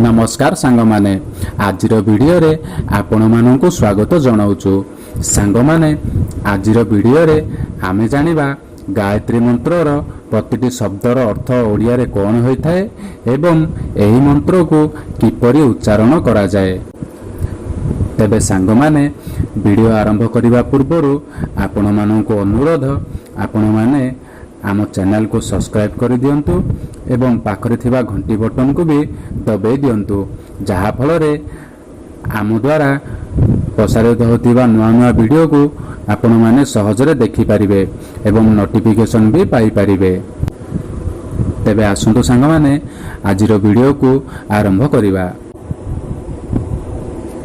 ନମସ୍କାର ସାଙ୍ଗମାନେ, ଆଜିର ଭିଡ଼ିଓରେ ଆପଣମାନଙ୍କୁ ସ୍ୱାଗତ ଜଣାଉଛୁ। ସାଙ୍ଗମାନେ, ଆଜିର ଭିଡ଼ିଓରେ ଆମେ ଜାଣିବା ଗାୟତ୍ରୀ ମନ୍ତ୍ରର ପ୍ରତିଟି ଶବ୍ଦର ଅର୍ଥ ଓଡ଼ିଆରେ କ'ଣ ହୋଇଥାଏ ଏବଂ ଏହି ମନ୍ତ୍ରକୁ କିପରି ଉଚ୍ଚାରଣ କରାଯାଏ। ତେବେ ସାଙ୍ଗମାନେ, ଭିଡ଼ିଓ ଆରମ୍ଭ କରିବା ପୂର୍ବରୁ ଆପଣମାନଙ୍କୁ ଅନୁରୋଧ, ଆପଣମାନେ ଆମ ଚ୍ୟାନେଲକୁ ସବସ୍କ୍ରାଇବ୍ କରିଦିଅନ୍ତୁ ଏବଂ ପାଖରେ ଥିବା ଘଣ୍ଟି ବଟନକୁ ବି ଦବାଇ ଦିଅନ୍ତୁ, ଯାହାଫଳରେ ଆମ ଦ୍ୱାରା ପ୍ରସାରିତ ହେଉଥିବା ନୂଆ ନୂଆ ଭିଡ଼ିଓକୁ ଆପଣମାନେ ସହଜରେ ଦେଖିପାରିବେ ଏବଂ ନୋଟିଫିକେସନ୍ ବି ପାଇପାରିବେ। ତେବେ ଆସନ୍ତୁ ସାଙ୍ଗମାନେ, ଆଜିର ଭିଡ଼ିଓକୁ ଆରମ୍ଭ କରିବା।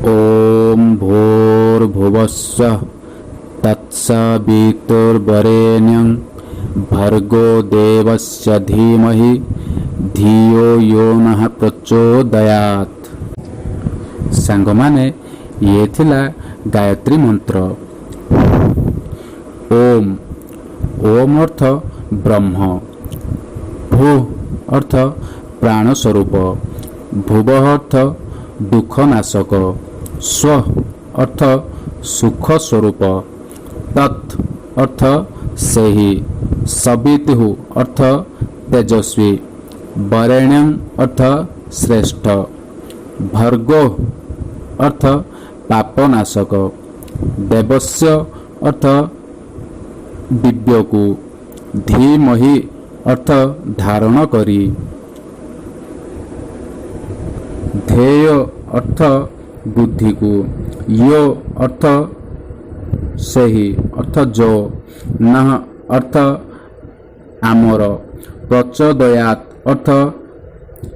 ॐ भूर्भुवस्सुः तत्सवितुर्वरेण्यं भर्गो देवस्य धीमहि धियो यो नः प्रचोदयात्। ସାଙ୍ଗମାନେ, ଇଏ ଥିଲା ଗାୟତ୍ରୀ ମନ୍ତ୍ର। ଓମ୍, ଓମ୍ ଅର୍ଥ ବ୍ରହ୍ମ। ଭୂ ଅର୍ଥ ପ୍ରାଣ ସ୍ୱରୂପ। ଭୁବଃ ଅର୍ଥ ଦୁଃଖନାଶକ। ସ୍ୱ ଅର୍ଥ ସୁଖ ସ୍ୱରୂପ। ତତ୍ ଅର୍ଥ ସେହି। ସବିତୁଃ ଅର୍ଥ ତେଜସ୍ୱୀ। ବରେଣ୍ୟଂ ଅର୍ଥ ଶ୍ରେଷ୍ଠ। ଭର୍ଗୋ ଅର୍ଥ ପାପନାଶକ। ଦେବସ୍ୟ ଅର୍ଥ ଦିବ୍ୟକୁ। ଧୀମହି ଅର୍ଥ ଧାରଣ କରି। ଧ୍ୟେୟ ଅର୍ଥ ବୁଦ୍ଧିକୁ। ୟୋ ଅର୍ଥ ସେହି ଅର୍ଥ ଯୋ। ନଃ ଅର୍ଥ ଆମର। ପ୍ରଚୋଦୟାତ୍ ଅର୍ଥ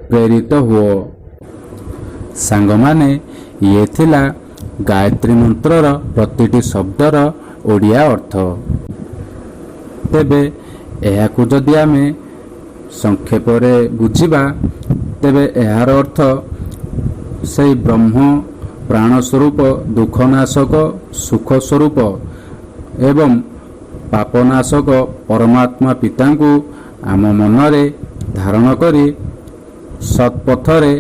ପ୍ରେରିତ ହୁଅ। ସାଙ୍ଗମାନେ, ଇଏ ଥିଲା ଗାୟତ୍ରୀ ମନ୍ତ୍ରର ପ୍ରତିଟି ଶବ୍ଦର ଓଡ଼ିଆ ଅର୍ଥ। ତେବେ ଏହାକୁ ଯଦି ଆମେ ସଂକ୍ଷେପରେ ବୁଝିବା, ତେବେ ଏହାର ଅର୍ଥ ସେଇ ବ୍ରହ୍ମ ପ୍ରାଣ ସ୍ୱରୂପ, ଦୁଃଖନାଶକ, ସୁଖ ସ୍ୱରୂପ ଏବଂ ପାପନାଶକ ପରମାତ୍ମା ପିତାଙ୍କୁ ଆମ ମନରେ ଧାରଣ କରି ସତ୍ପଥରେ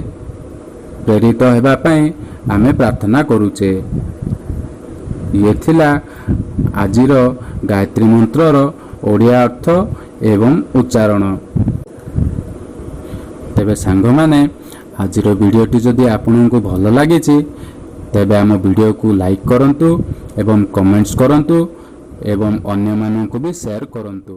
ପ୍ରେରିତ ହେବା ପାଇଁ ଆମେ ପ୍ରାର୍ଥନା କରୁଛେ। ଇଏ ଥିଲା ଆଜିର ଗାୟତ୍ରୀ ମନ୍ତ୍ରର ଓଡ଼ିଆ ଅର୍ଥ ଏବଂ ଉଚ୍ଚାରଣ। ତେବେ ସାଙ୍ଗମାନେ, ଆଜିର ଭିଡ଼ିଓଟି ଯଦି ଆପଣଙ୍କୁ ଭଲ ଲାଗିଛି, ତେବେ ଆମ ଭିଡ଼ିଓକୁ ଲାଇକ୍ କରନ୍ତୁ ଏବଂ କମେଣ୍ଟସ୍ କରନ୍ତୁ ଏବଂ ଅନ୍ୟମାନଙ୍କୁ ବି ସେୟାର କରନ୍ତୁ।